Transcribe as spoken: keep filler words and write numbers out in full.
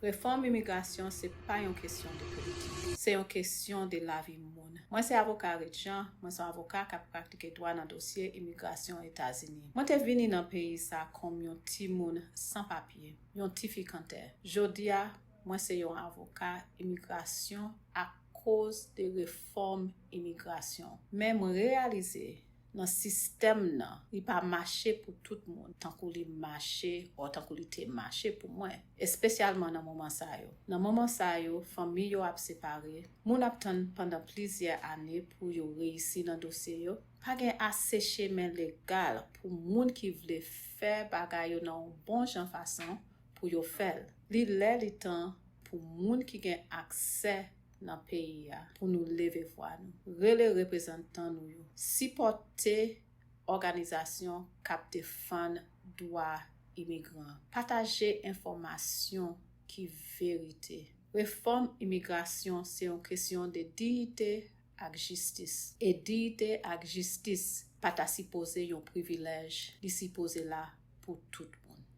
Refòm imigrasyon se pa yon kesyon de politik, se yon kesyon de lavi moun. Mwen se avoka Red Jean, mwen se yon avoka k ap pratike dwa nan dosye imigrasyon Etazini. Mwen te vini nan peyi sa kòm yon timoun san papye, yon ti fi kantè. Jodi a, mwen se yon avoka imigrasyon akoz de refòm imigrasyon. Men mwen reyalize nan sistèm nan, li pa mache pou tout moun, tankou li mache, o tankou li te mache pou mwen, espesyalman nan moman sa yo. Nan moman sa yo, fanmi yo ap separe, moun ap tann pandan plizyè ane pou yo reyisi nan dosye yo. Pa gen ase chemen legal pou moun ki vle fè bagay yo nan yon bon jan fason pou yo fè l. Li lè li tan pou moun ki gen aksè nan peyi a pou nou leve vwa nou, rele reprezantan nou yo, sipòte òganizasyon k ap defann dwa imigran, pataje enfòmasyon ki verite. Refòm imigrasyon se yon kesyon de diyite ak jistis. E diyite ak jistis pa ta sipoze yon privilèj, li sipoze la pou tout